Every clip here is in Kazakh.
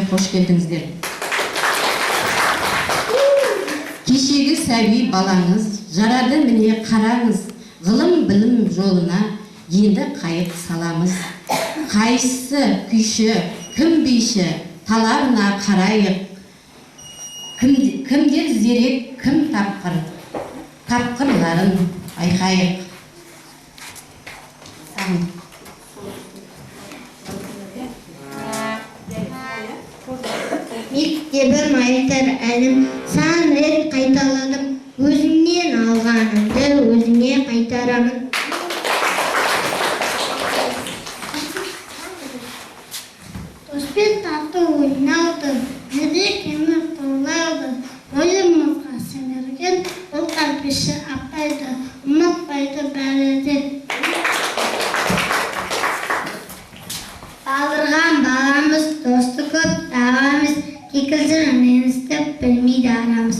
мектебімізге қош келдіңіздер. Кешегі сәби балаңыз, жарады міне қараңыз, ғылым білім жолына енді қайық саламыз. Қайсысы күйші, кім биші, талабына қарайық. Кімдер зерек, кім тапқыр, тапқырларын байқайық. Мектебім айтар әнім, сан рет қайталадым, өзіңнен алғанымды өзіңе қайтарамын. Доспен тату ойнауды, мерекені тойлауды, ойымызға сіңірген бұл тәрбиеші апайды, ұмытпайды бәрі де. Балдырған баламыз, досты көп табамыз, кекілжің ренішті білмейді арамыз.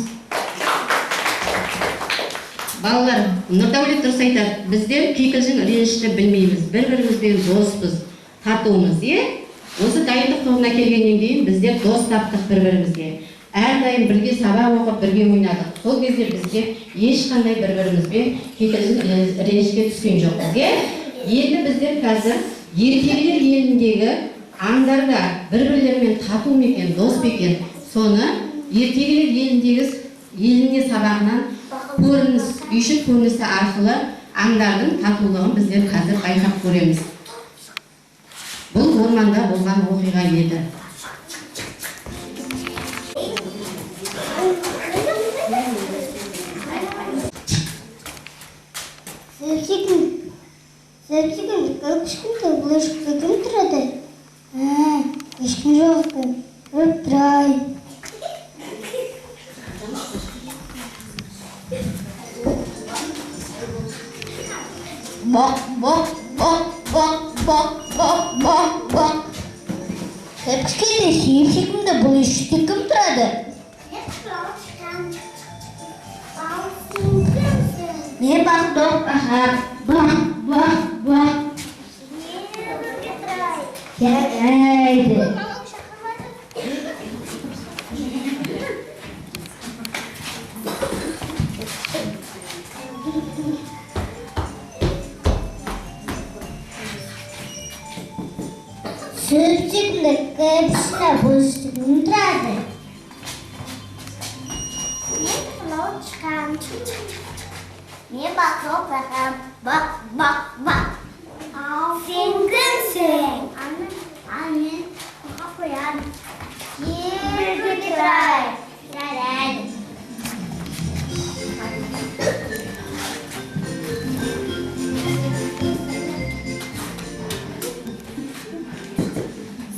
Балалар, Нұрдәулет дұрыс айтады, біздер кекілжің ренішті білмейміз, бір-бірімізбен доспыз, татумыз, е? Осы дайындық тобына келгеннен кейін біздер дос таптық бір-бірімізге. Әрдайым бірге сабақ оқып, бірге ойнадық. Сол кезде бізде ешқандай бір-бірімізбен кекілжің ренішке түскен жоқпыз, е? Енді біздер қазір ертегілер еліндегі аңдарда бір-бірлерімен тату ма екен, дос па екен, соны ертегілер еліндегі еліне сабағынан көрініс, үйшік көрінісі арқылы аңдардың татулығын біздер қазір байқап көреміз. Бұл орманда болған оқиға еді. Сәпсекін, кішкентай бұл есікте кім тұрады? Ешкім жоқ екен. Кіріп тұрайын. Бақ, бақ, бақ, бақ, бақ, бақ, бақ, бақ. Кішкентай сүйіп-сүйкімді бұл есікте кім тұрады? Мен бақтық бақам. Бақ, бақ, бақ. Жарайды. Сүйіп-сүйкімді кәпсіна бұл есікте кім тұрады? Мен қылау шықам. Мен бақылау бақам. Бақ, бақ, бақ. Ал сен кімсің? Ал мен қорқақ қоян. Жерге тұрайын. Жарайды.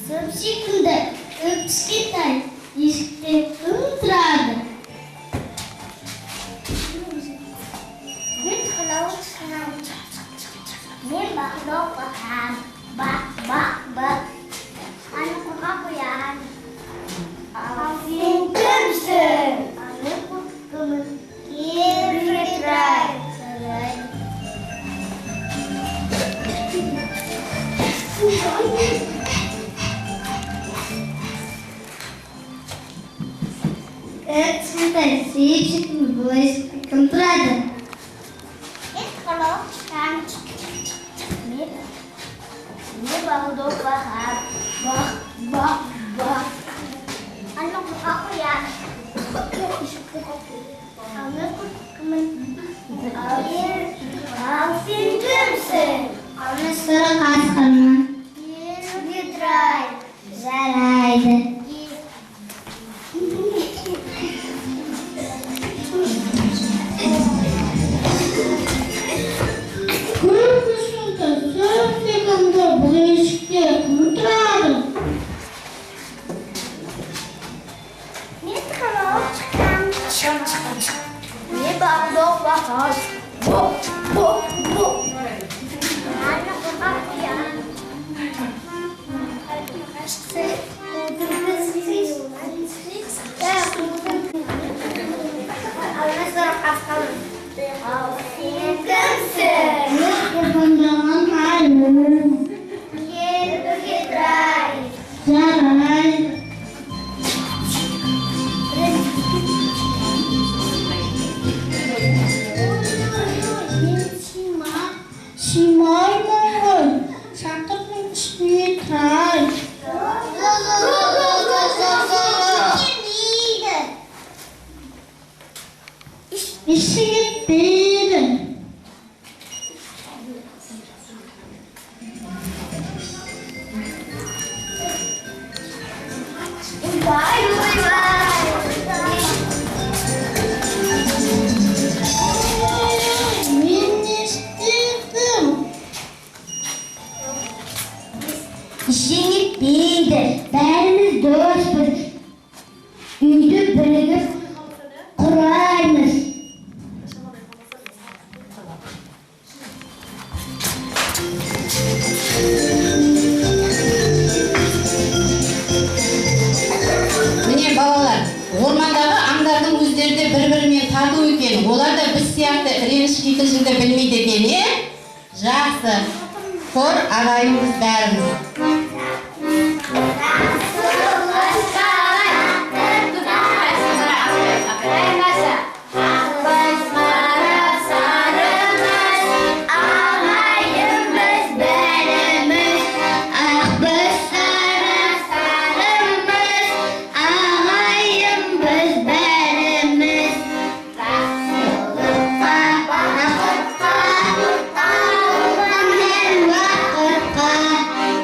Сүйіп-сүйкімді кішкентай есікте кім тұрады? Мен қылау шықам. Мен бақылау бақам. Бақ, бақ, бақ. Аны қорқақ қоян. Ал сен кімсің? Ал мен қорқақпын. Жерге тұрайын. Жарайды. Кішкентай сүйіп-сүйкімді бұл есікте кім тұрады? Мен қылау шықам. Мен бақылау бақам. Бақ, бақ, бақ. Аны қорқақ қоян. Ал мен қорқақпын. Ал сен кімсің? Ал мен сары қасқырмын. Жерге тұрайын. Жарайды. Кішкентай сүйіп-сүйкімді бұл есікте кім тұрады? Мен қылау шықам. Мен бақылау бақам. Боқ, боқ, боқ. Аны қорқақ қоян. Ал мен сары қасқырмын. Ал сен кімсің? Мен қорқындаған аюмын. Кел бірге тұрайық. Жарайды. Ештеңе етпейді. Ойбай, ойбай. Мен не істедім? Ештеңе етпейді. Бәріміз доспыз. Үйді бірігіп құраймыз. Міне, балалар, ормандағы аңдардың өздері де бір-бірімен тату екен. Олар да біз сияқты реніш, кикілжіңді білмейді екен, е? Жақсы. Қор ағайынбыз бәріміз. Ақбыз, сары, сарымыз, ағайынбыз бәріміз. Жақсылыққа, бақытқа, алғанмен уақытқа,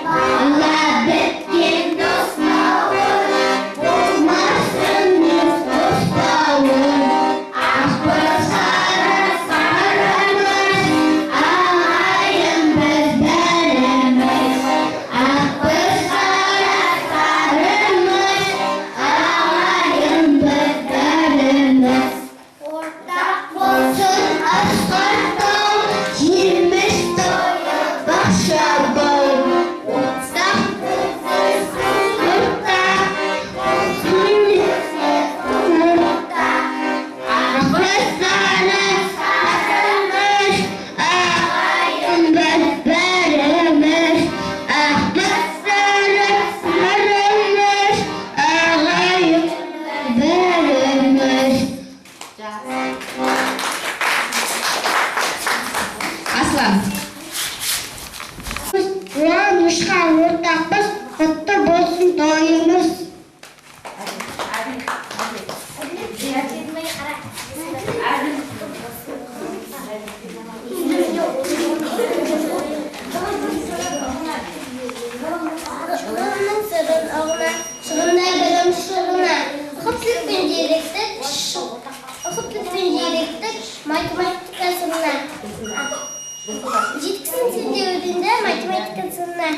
бала біткен дос бауыр, болмасын өз тоспауыр. Ақбыз, сары, сарымыз, ағайынбыз бәріміз. Ақбыз, сары, сарымыз, ағайынбыз бәріміз. Ортақ болсын асқар тау, жеміс тойы бақша бау. Ортақ болсын, ортақ ортақ. Ақбыз, сары, сарымыз, ағайынбыз бәріміз. Ақбыз, сары, сарымыз, ағайынбыз бәріміз. Аслан. Біз қуанышқа ортақпыз, құтты болсын тойымыз. Ғылымның сырын ұғына, шығында білім шырына. Ұқыптылық пен зеректік, ұқыптылық пен зеректік математика сынына. Жеткізсін сен де өзіңді математика сынына.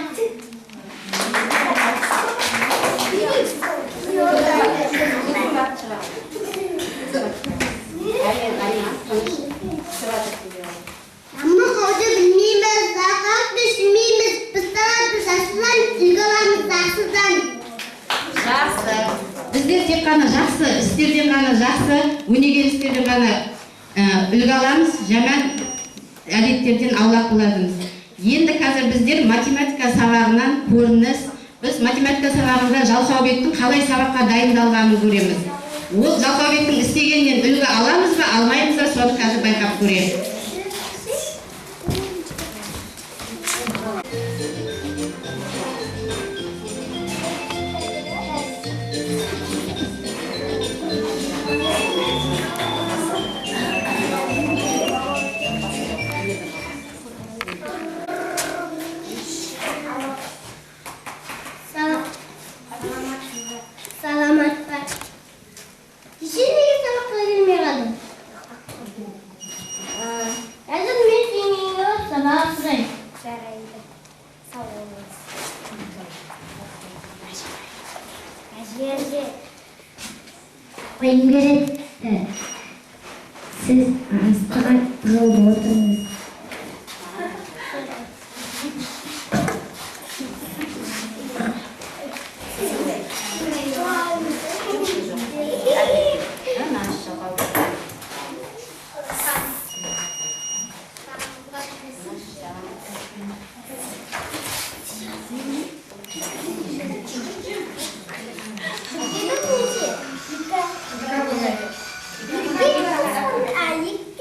Амық-ауды білмейміз, ақақ түсінбейміз, біз талаппыз жақсыдан, үлгі аламыз жақсыдан. Жақсы. Біздер тек қана жақсы істерден ғана, жақсы өнегелі істерден ғана үлгі аламыз, жаман әдеттерден аулақ боламыз. Енді қазір біздер математика сабағынан көрініс, біз математика сабағында Жалқаубектің қалай сабаққа дайындалғанын көреміз. Ол Жалқаубектің істегенінен үлгі аламыз ба, алмаймыз ба, соны қазір байқап көреміз. Саламат па? Кеше неге сабаққа келмей қалдың? Қазір мен сенің үйіңе барып сабақ сұраймын. Жарайды. Сау болыңыз. Әже, әже. Қойым береді. Сіз астыға тығылып отырыңыз.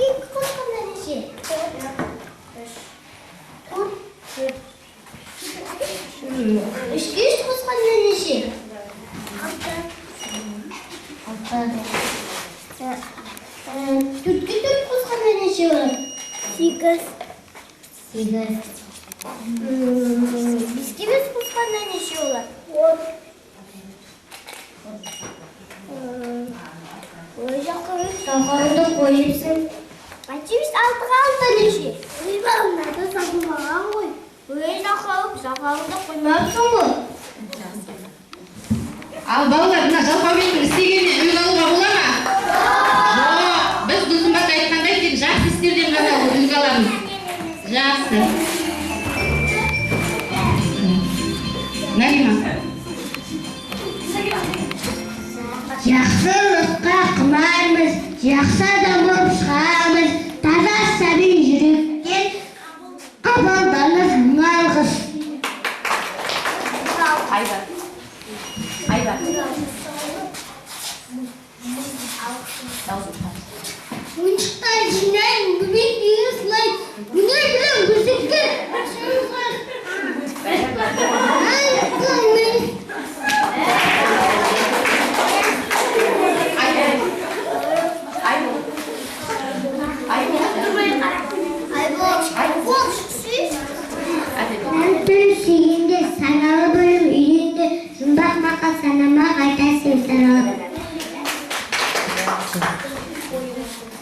Екі қосқанда неше? неше болады? 8. 8. 5-ке 5 қосқанда неше болады? 10. Ой, жақсы. Сақалыңды қойыпсың. Қанша 6-ға 6 неше? Ой, балаларды сатылмаған ғой. Ой, жақсы, сақалыңды қоймапсың ғой. Ал балалар, мына Жалқаубектің істегенінен үлгі алуға бола ма? Жоқ. Біз Гүлсімбат айтқандай тек жақсы істерден ғана үлгі аламыз. Жақсы. Нарима. Жақсылыққа құмармыз, жақсы адам болып шығамыз, таза сәби жүректен қабылданыз мың алғыс. Айбар. Айбар. Ойыншықтар жинаймын, бөбек үйге сылаймын, өнер білім көрсеткен. Тіл сүйгенде саналы бөлім үйренді, жұмбақ мақал санамақ айта сөз аралап.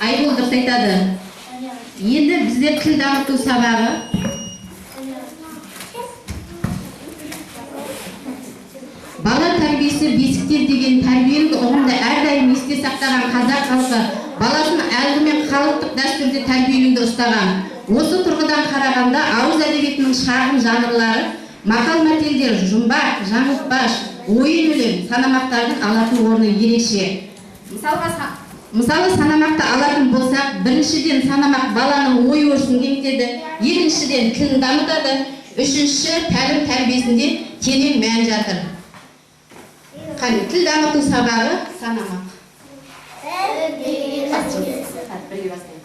Айбол дұрыс айтады. Енді бізде тіл дамыту сабағы. Бала тәрбиесі бесіктен деген тәрбиелік ұғымды әрдайым есте сақтаған қазақ халқы баласын әлгімен халықтық дәстүрде тәрбиелеуді ұстаған. Осы тұрғыдан қарағанда ауыз әдебиетінің шағын жанрлары мақал мәтелдер, жұмбақ, жаңылтпаш, ойын өлең, санамақтардың алатын орны ерекше. Мысалы санамақты алатын болсақ, біріншіден санамақ баланың ой өрісін кеңітеді, екіншіден тілін дамытады, үшінші тәлім тәрбиесінде терең мән жатыр. Қане, тіл дамыту сабағы санамақ. Бірге бастаймыз.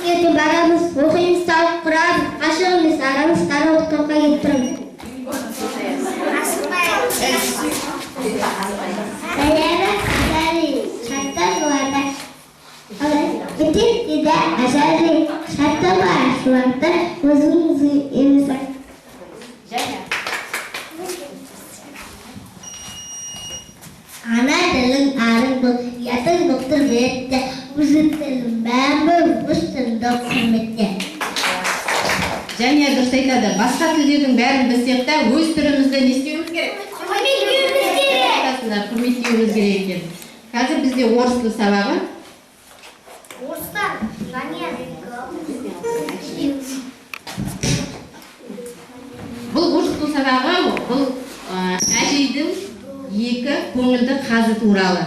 Мектепке барамыз, оқимыз, тауып құрамыз, ашық емес, арамыз тарау тоққа кетіп тұрамыз. Сәлемі ажары, шартты жыларда. Бітет деді ажары, шарты бар жыларда, өзіңіз емес. Ана тілің арың бол, ұятың бұқтыр бетте, өзің тілің бәрі өз тіліңді құрметте. Және дұрыс айтады, басқа тілдердің бәрін білсек те, өз тілімізді не істеуіміз керек? Құрметтеуіміз керек. Құрметтеуіміз керек екен. Қазір бізде орыс тілі сабағы. Орыстар, және. Бұл орыс тілі сабағы, бұл әжейдің екі көңілді қазы туралы.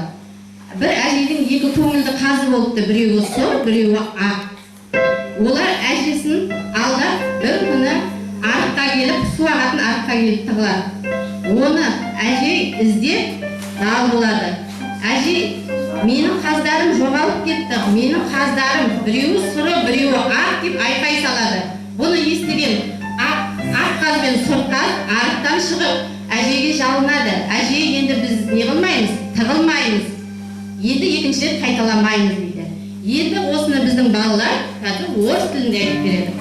Бір әжейдің екі көңілді қазы болыпты, біреуі сұр, біреуі ақ. Олар әжесін алдап бір күні арыққа келіп, су ағатын арыққа келіп тығылады. Оны әжей іздеп дал болады. Әжей, менің қаздарым жоғалып кетті, менің қаздарым біреуі сұры, біреуі ақ деп айқай салады. Бұны естіген ақ қаз бен сұр қаз арықтан шығып әжейге жалынады. Әжей, енді біз не қылмаймыз, тығылмаймыз, енді екінші рет қайталамаймыз дейді. Енді осыны біздің балалар қазір орыс тілінде айтып береді.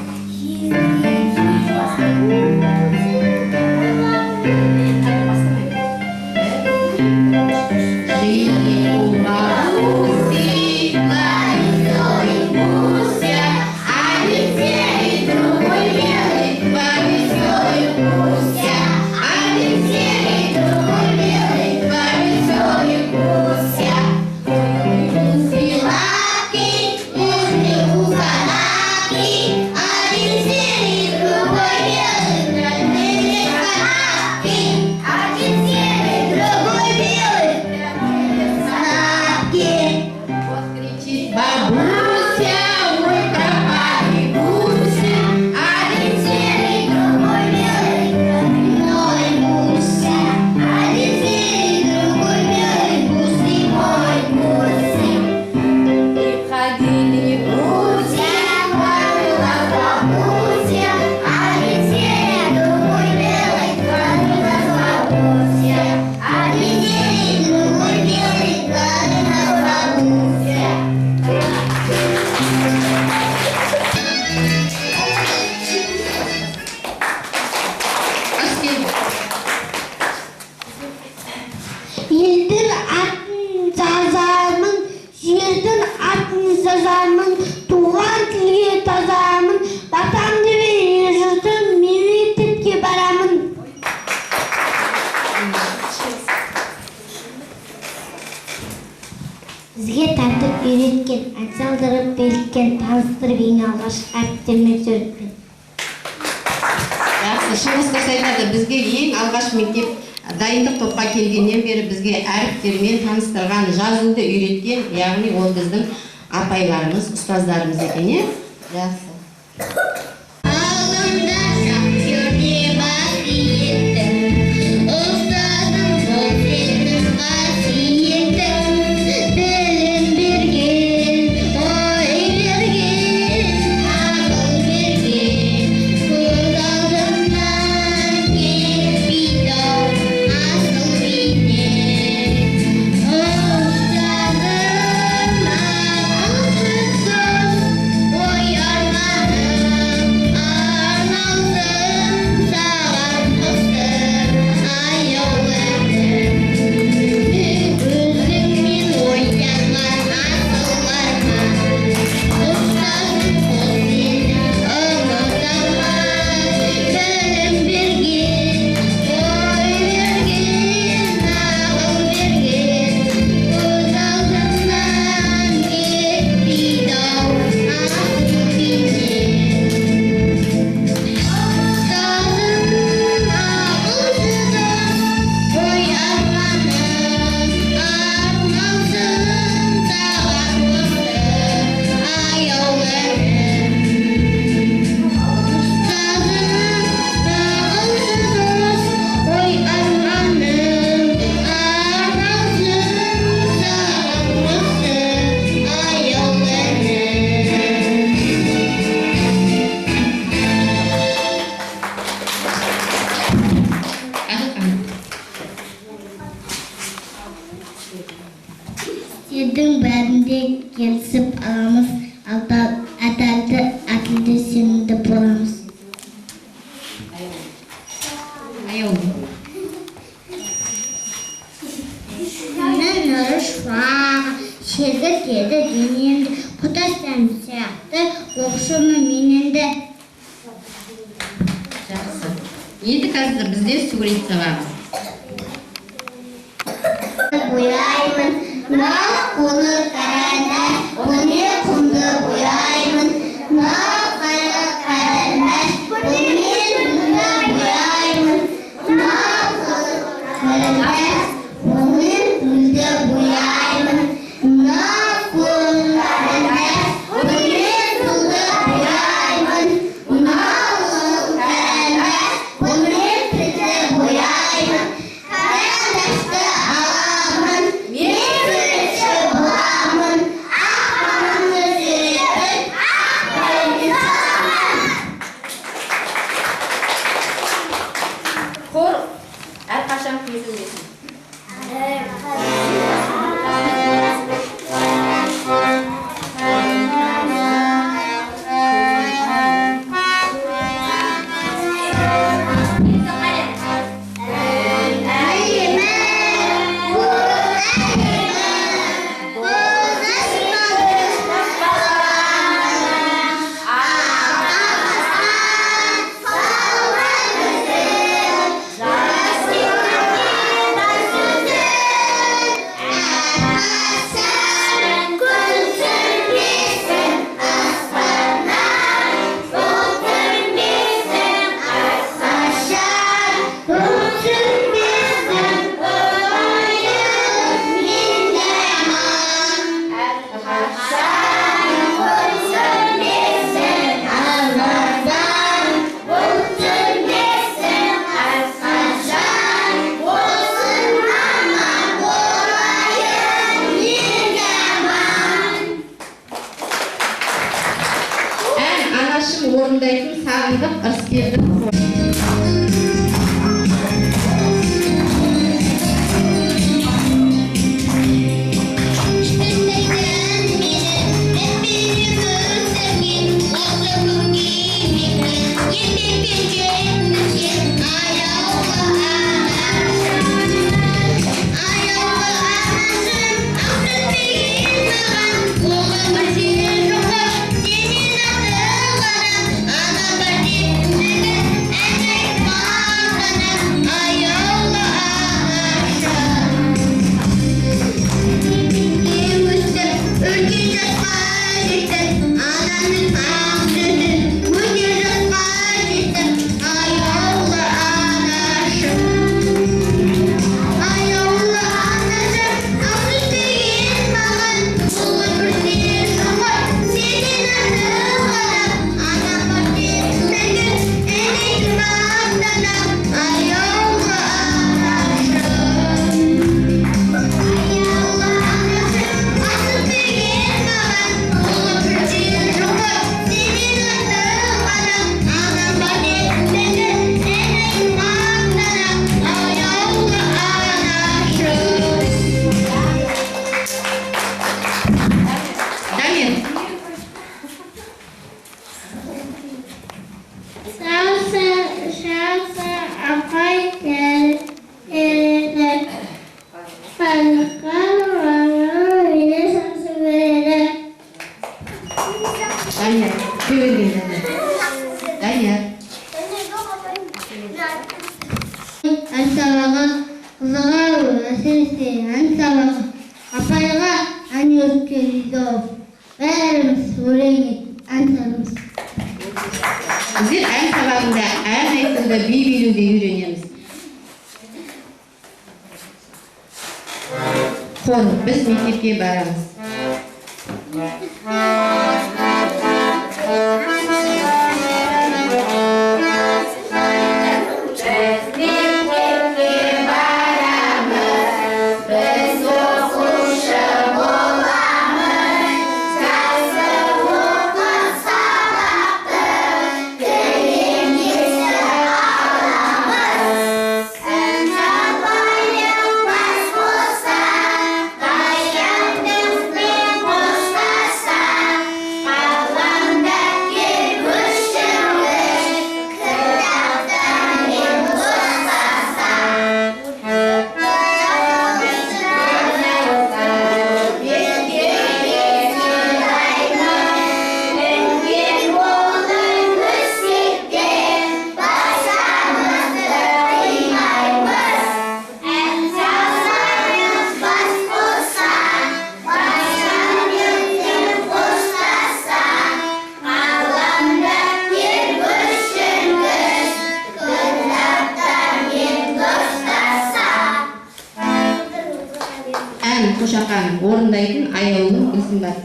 Үйреткен, ән салдырып билеткен, таныстырып ең алғаш әріптермен суретпен. Жақсы, Шыңғыс дұрыс айтады. Бізге ең алғаш мектеп дайындық топқа келгеннен бері бізге әріптермен таныстырған, жазуды үйреткен, яғни ол біздің апайларымыз, ұстаздарымыз екен, иә? Жақсы. Алдымда шахтерге бас иеттім, ұстазым бол сенің қасиетің, білім берген, ой берген, ақыл берген, көз алдымнан кетпейді-ау асыл бейнең. Ұстазым ақылшы дос, ой арманым арналсын саған осы аяулы әнім. Өзіңмен оянған асыл арман, ұстазым бол сені ұмыта алмас, білім берген, ой берген, ақыл берген, көз алдымнан кетпейді-ау асыл бейнең. Ұстазым ақылшы дос, ой арманым арналсын саған осы аяулы әнім. Ұстазым ақылшы дос, ой арманым арналсын саған осы аяулы әнім. Әділхан. Істердің бәрінде келісіп аламыз, әділді, әділді, сенімді боламыз. Аяулы. Күннің нұры шуағы сергітеді денемді, құдасам сияқты оқушымын мен енді. Жақсы. Енді қазір бізде сурет сабағы. Бояймын, мынау қоңыр карандаш, онымен құмды бояймын, мынау қара карандаш, онымен гүлді бояймын, мынау қызыл карандаш, онымен гүлді бояймын, мынау көк карандаш, онымен суды бояймын, мынау қызыл карандаш, онымен тілді бояймын. Карандашты аламын, мен суретші боламын, ақ мамамды сүйретіп, ақ қайыңды саламын. Хор әрқашан көзілмесін. Әлемі, көк әлемі, көз аспанның баламын, ақ аспан салған жүзін, жас әрқашан күн сөнбесін, аспаннан бұлт көрінбесін, әрқашан күн сөнбесін, ойым менде аман. Әрқашан күн сөнбесін, алладан бұлт сөнбесін, әрқашан болсын аман, болайын мен аман. Ән анашым орындайтын Сағындық Ырыскелді. Кішкентайдан мені тәрбиелеп өсірген, осы күнге мені еңбекпен жеткізген аяулы анашым. Аяулы анашым, ақ сүт маған, оған бір сенен жоққа, сенен артық адам, ана бар деп бүгін ән айтпаған. Ән сабағы қызығамын, әсіресе ән сабағы. Апайға ән үйреткен риза болып, бәріміз өлең айтып ән саламыз. Біздер ән сабағында ән айтуды, би билеуді үйренеміз. Хор, біз мектепке барамыз. Ән Қошақан, орындайтын Аяулым Гүлсімбай.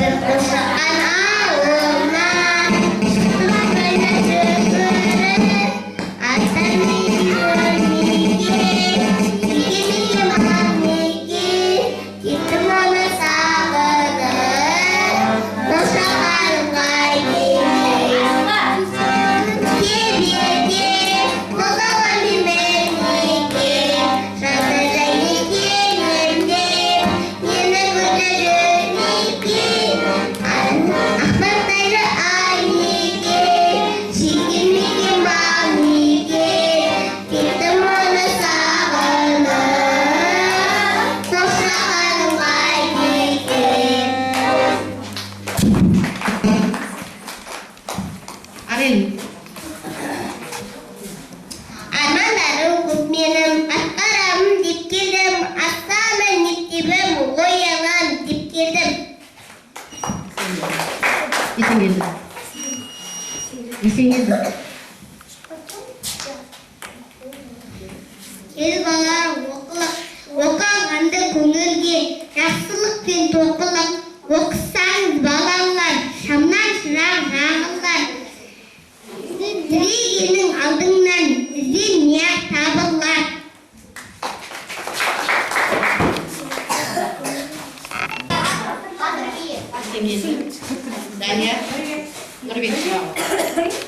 Бір Қошақан ауылына жүгіріп, аттан кеттім оны сағынып, Қошақанға Арен. Армандарым көп менің, атқарамын деп келдім, Астана мектебім оянам деп келдім. Есенгелді. Есенгелді. Кел бала, оқылық, оқығанды көңілге, жақсылық пен тоқылық, оқысаңыз балалар, шамнан шырақ жағылар. Тілегенің алдыңнан іздене табылар. Есенгелді. Данияр. Нұрбек. Thank you.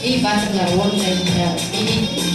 Ей, батырлар орындайды билейді.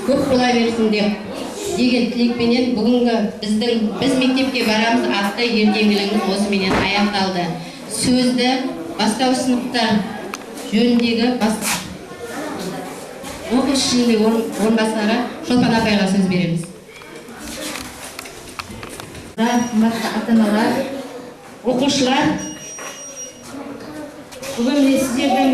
Көп бола берсін деп деген тілекпенен бүгінгі біз мектепке барамыз атты ертеңгілігіміз осыменен аяқталды. Сөзді бастауыш сыныптар жөніндегі оқушының орынбасары Шолпан апайға сөз береміз. Қымбатты ата-аналар, оқушылар, бүгін міне сіздердің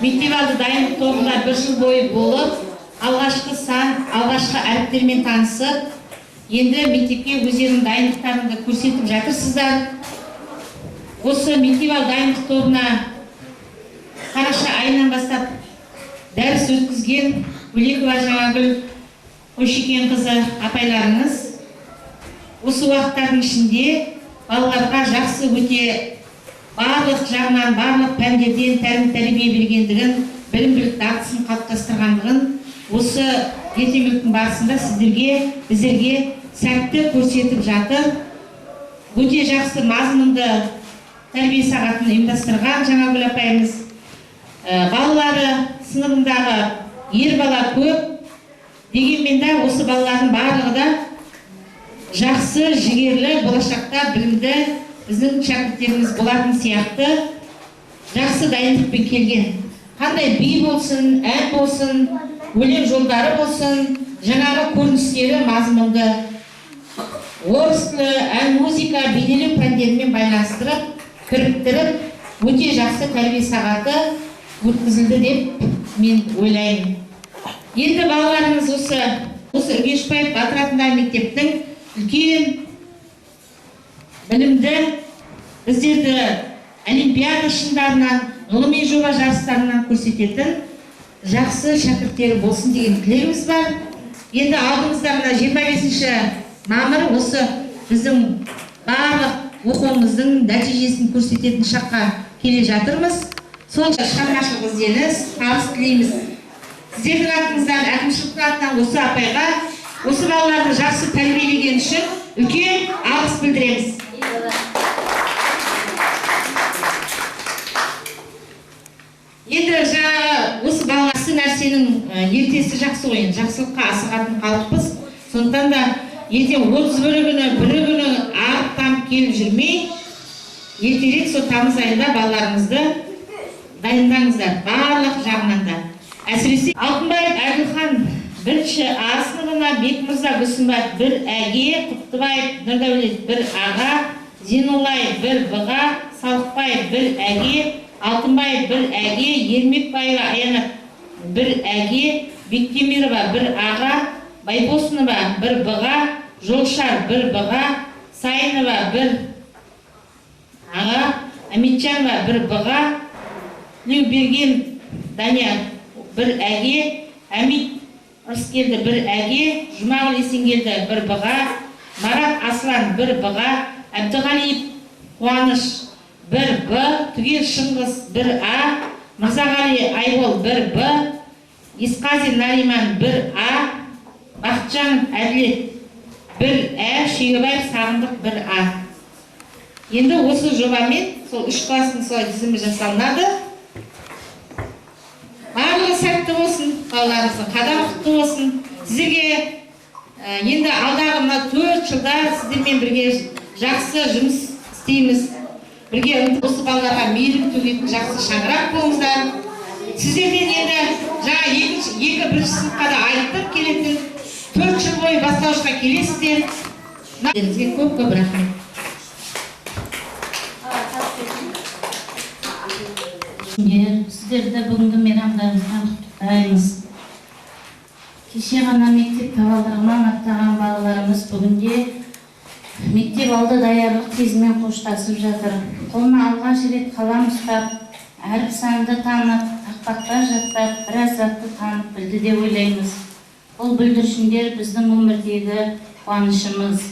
мектеп алды дайындық тобында бір жыл бойы болып, алғашқы сан, алғашқы әріптермен танысып, енді мектепке өздерінің дайындықтарыңды көрсетіп жатырсыздар. Осы мектеп алды дайындық тобына қараша айынан бастап дәріс өткізген Бөлекова Жаңагүл Қойшекенқызы апайларыңыз осы уақыттардың ішінде балаларға жақсы өте барлық жағынан, барлық пәндерден тәлім-тәрбие бергендігін, білім-білік дағдысын қалыптастырғандығын осы ертеңгіліктің барысында сіздерге, біздерге сәтті көрсетіп жатыр. Өте жақсы мазмұнды тәрбие сағатын ұйымдастырған Жаңагүл апайымыз. Балалары сыныбындағы ер бала көп, дегенмен де осы балалардың барлығы да жақсы, жігерлі, болашақта білімді біздің шәкірттеріміз болатын сияқты жақсы дайындықпен келген. Қандай би болсын, ән болсын, өлең жолдары болсын, жаңағы көріністері мазмұнды орыс тілі, ән, музыка, бейнелеу пәндерімен байланыстырып, кіріктіріп, өте жақсы тәрбие сағаты өткізілді деп мен ойлаймын. Енді балаларымыз осы Үргенішбаев батыр атындағы мектептің үлкен білімді, біздерді олимпиада шыңдарынан, ғылыми жоба жарыстарынан көрсететін жақсы шәкірттері болсын деген тілегіміз бар. Енді алдымызда мына 25 мамыр осы біздің барлық оқуымыздың нәтижесін көрсететін шаққа келе жатырмыз. Сол шығармашылық ізденіс, табыс тілейміз. Сіздердің атыңыздан, әкімшіліктің атынан осы апайға, осы балаларды жақсы тәрбиелеген үшін үлкен алғыс білдіреміз. Енді жаңағы осы баласы нәрсенің ертесі жақсы ғой, енді жақсылыққа асығатын халықпыз. Сондықтан да ертең 31 күні, 1 күні ағып тамып келіп жүрмей, ертерек сол тамыз айында балаларыңызды дайындаңыздар, барлық жағынан да. Әсіресе Алтынбаев Әділхан 1 А сыныбына, Бекмырза Гүсімбаев 1 Әге, Құттыбаев Нұрдәулет 1 Аға, Зейнуллаев 1 Б-ға, Салықбаев 1 Әге, Алтынбаев 1 Әге, Ермекбаева Аянат 1 Әге, Бектемирова 1 Аға, Байбосынова 1 Б-ға, Жолшар 1 Б-ға, Сайынова 1 Аға, Амитжанова 1 Б-ға, Тілеуберген Данияр 1 Әге, Әмит Ырыскелді 1 Әге, Жұмағұл Есенгелді 1 Б-ға, Марат Аслан 1 Б-ға, Әбдіғалиев Қуаныш 1 Б, Түгел Шыңғыс 1 А, Мырзағали Айбол 1 Б, Есқазин Нариман 1 А, Бақытжанов Әділет 1 Ә, Шегебаев Сағындық 1 А. Енді осы жобамен сол 3 класстың солай тізімі жасалынады. Барлығы сәтті болсын, балаларыңыздың қадамы құтты болсын. Сіздерге енді алдағы мына 4 жылда сіздермен бірге жақсы жұмыс істейміз. Бірге осы балаларға мейірім төгетін жақсы шаңырақ болыңыздар. Сіздерден енді жаңа екі бірінші сыныпқа да айттым, келетін 4 жыл бойы бастауышқа келесіздер. Сіздерге көп-көп рахмет. Сіздерді бүгінгі мейрамдарыңызбен құттықтаймыз. Кеше ғана мектеп табалдырығынан аттаған балаларымыз бүгінде мектеп алды даярлық кезімен қоштасып жатыр. Қолына алғаш рет қалам ұстап, әріп санды танып, тақпақтар жаттап, біраз затты танып білді деп ойлаймыз. Бұл бүлдіршіндер біздің өмірдегі қуанышымыз.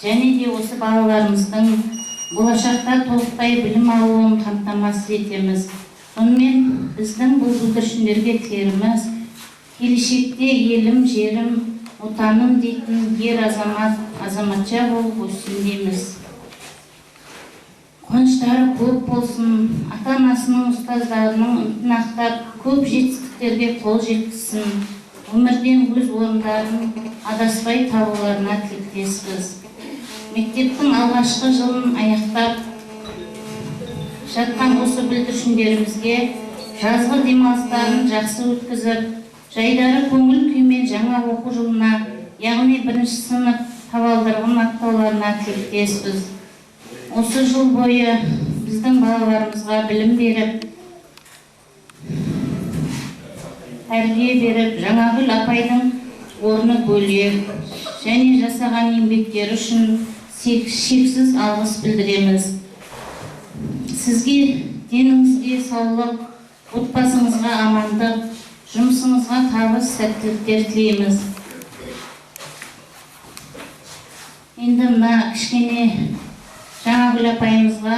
Және де осы балаларымыздың болашақта толықтай білім алуын қамтамасыз етеміз. Сонымен біздің бұл бүлдіршіндерге тілеріміз, келешекте елім, жерім, отаным дейтін ер азамат, азаматша болып өссін дейміз. Қуаныштары көп болсын, ата-анасының, ұстаздарының үмітін ақтап, көп жетістіктерге қол жеткізсін, өмірден өз орындарын адаспай табуларына тілектеспіз. Мектептің алғашқы жылын аяқтап жатқан осы бүлдіршіндерімізге жазғы демалыстарын жақсы өткізіп, жайдары көңіл күймен жаңа оқу жылына, яғни 1 сынып табалдырығын аттауларына тілектеспіз. Осы жыл бойы біздің балаларымызға білім беріп, тәрбие беріп, Жаңагүл апайдың орны бөлек және жасаған еңбектері үшін шексіз алғыс білдіреміз. Сізге деніңізге саулық, отбасыңызға амандық, жұмысыңызға табыс, сәттіліктер тілейміз. Енді мына кішкене Жаңагүл апайымызға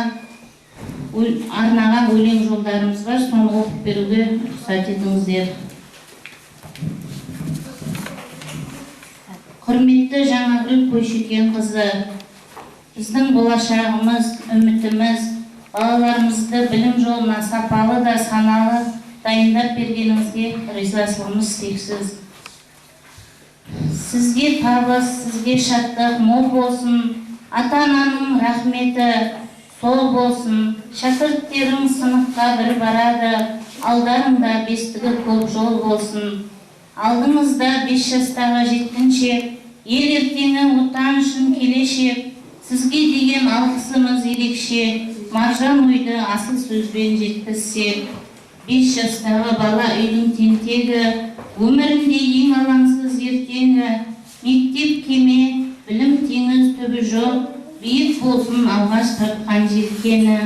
арнаған өлең жолдарымыз бар, соны оқып беруге рұқсат етіңіздер. Құрметті Жаңагүл Көшекенқызы, біздің болашағымыз, үмітіміз, балаларымызды білім жолына сапалы да саналы дайындап бергеніңізге ризашылығымыз шексіз. Сізге табыс, сізге шаттық мол болсын, ата-ананың рахметі сол болсын, шәкірттерің сыныпқа бір барады, алдарыңда бестігі көп жол болсын. Алдыңызда 5 жастағы жеткіншек, ел ертеңі отан үшін келешек, сізге деген алғысымыз ерекше, маржан ойды асыл сөзбен жеткізсек. 5 жастағы бала үйдің тентегі, өмірінде ең алаңсыз ертеңі, мектеп кеме, білім теңіз түбі жоқ, биік болсын алғаш тартқан желкені.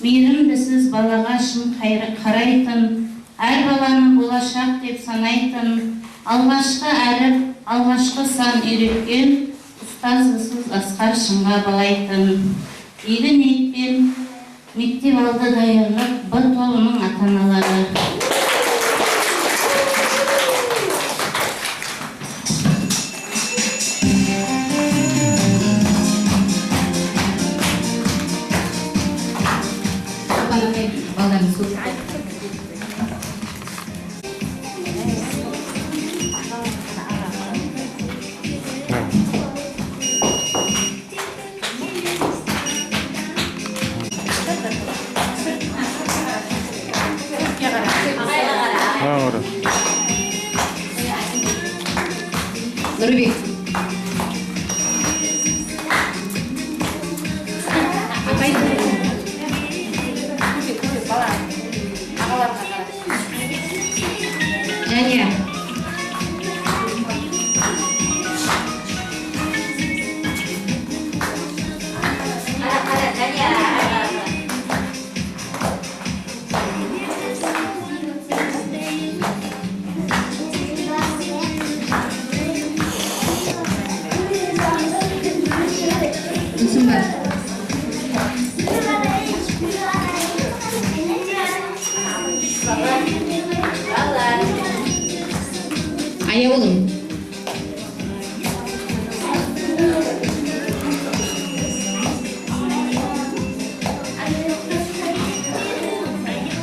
Мейірімдісіз балаға шын қарайтын, әр баланы болашақ деп санайтын, алғашқы әріп, алғашқы сан үйреткен, ұстазсыз асқар шыңға балайтын. Игі ниетпен мектеп алды даярлық Б тобының ата-аналары. Рахмет, балдарыңыз көп. Нұрбек. Апай. Жания. Күлсімбай. Аяулым.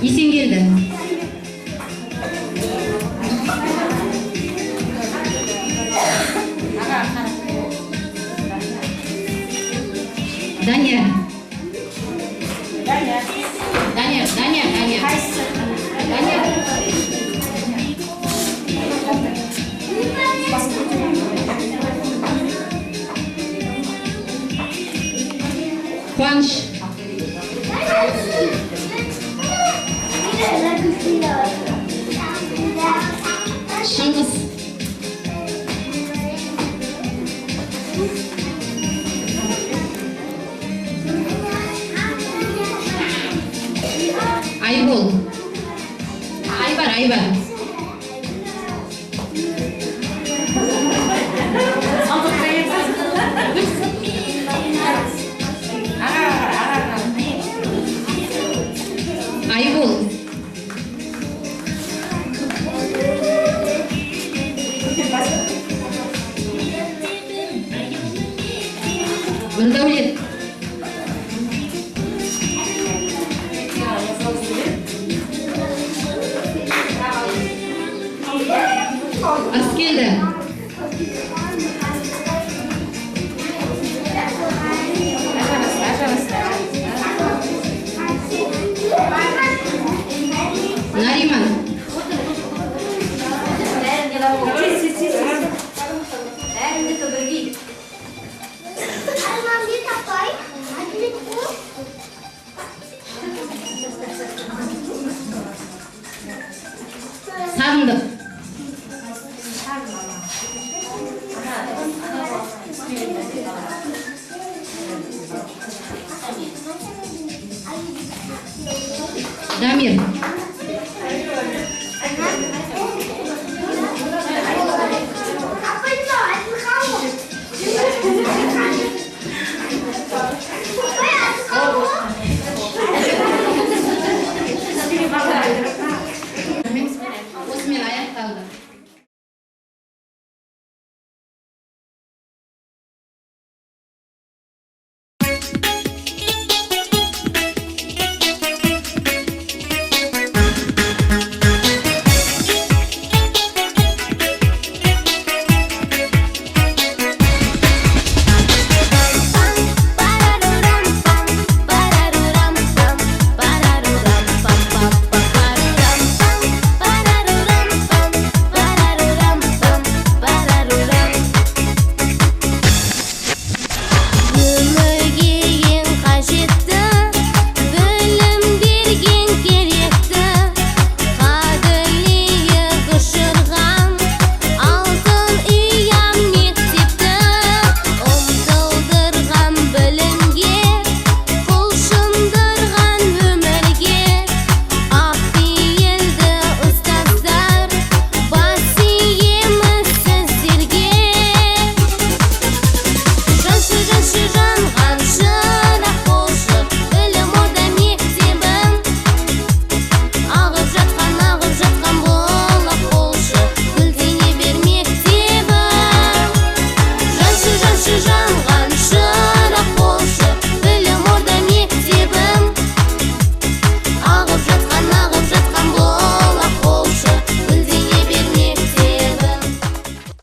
Есенгелді. Данияр. Данияр. Данияр, Данияр, Данияр. Данияр. Қуаныш. Шыңғыс. Айбол. Айбар, Айбар. Айбол. Нұрдәулет. Ырыскелді. Нариман. Сағындық. Дамир.